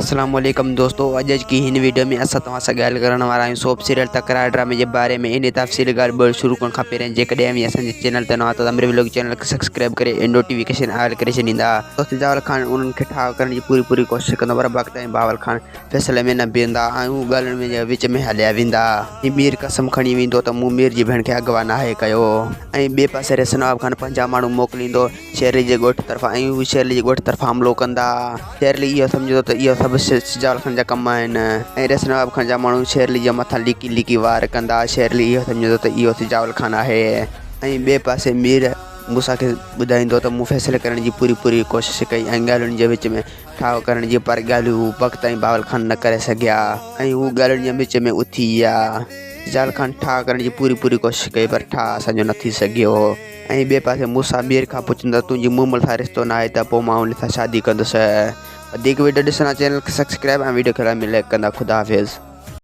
اسلام عليڪم دوستو اڄ جي هن ويڊيو ۾ اسان توهان سان ڳالهه ڪرڻ وارا آهيون سوپ سيريل تڪرار ڊرامي جي باري ۾ انهي تفصيلي ڳالهه ٻولهه شروع ڪرڻ کان پهريان جيڪڏهن اوهين اسان جي چينل تي نوان آهيو ته امر ولاگ چينل کي سبسڪرائب ڪري ۽ نوٽيفڪيشن آل ڪري ڇڏيندا. دوست بلاول خان انهن کي ٺاهه ڪرڻ جي پوري پوري ڪوشش ڪندو پر وقت ۽ بلاول خان فيصلي ۾ نه بيهندا ۽ هو ڳالهين ۾ وچ ۾ هليا ويندا ۽ مير قسم کڻي ويندو ته مون مير جي ڀيڻ کي اغوا ناهي ڪيو ۽ ٻئي پاسي ريس نواب خان پنهنجا ماڻهو موڪليندو شيرلي جي ڳوٺ طرفان ۽ هو شيرلي جي ڳوٺ طرفان حملو ڪندا. شيرلي اهو سمجهندو ته اهو سڀ سجاول خان جا ڪم آهن ۽ ريس نواب خان جا ماڻهو شيرلي جي مٿان لڪي لڪي وار ڪندا. شيرلي اهو سمجهندو ته اهو سجاول خان آهي ۽ ٻئي پاسي مير موسيٰ کي ٻڌائيندو ته مون فيصلي ڪرڻ جي پوري پوري ڪوشش ڪئي ۽ ڳالهين جي وچ ۾ ٺاهه ڪرڻ جي پر ڳالهيون هو بخت ۽ بهاول خان نه ڪري سگهيا ۽ هو ڳالهين جي وچ ۾ اٿي ويا. سجاول خان ٺاهه ڪرڻ جي پوري پوري ڪوشش ڪئي پر ٺاهه اسان جو نه ٿي سگهيو. ۽ ٻئي پاسي موسيٰ مير کان پڇندو ته تنهنجي مومل سان رشتو ناهي ته پوء مان ان سان شادي ڪندس. وڌيڪ وڊيو ڏسڻ لاء چينل کي سبسڪرائب ۽ وڊيو کي لائڪ ڪندا خدا حافظ.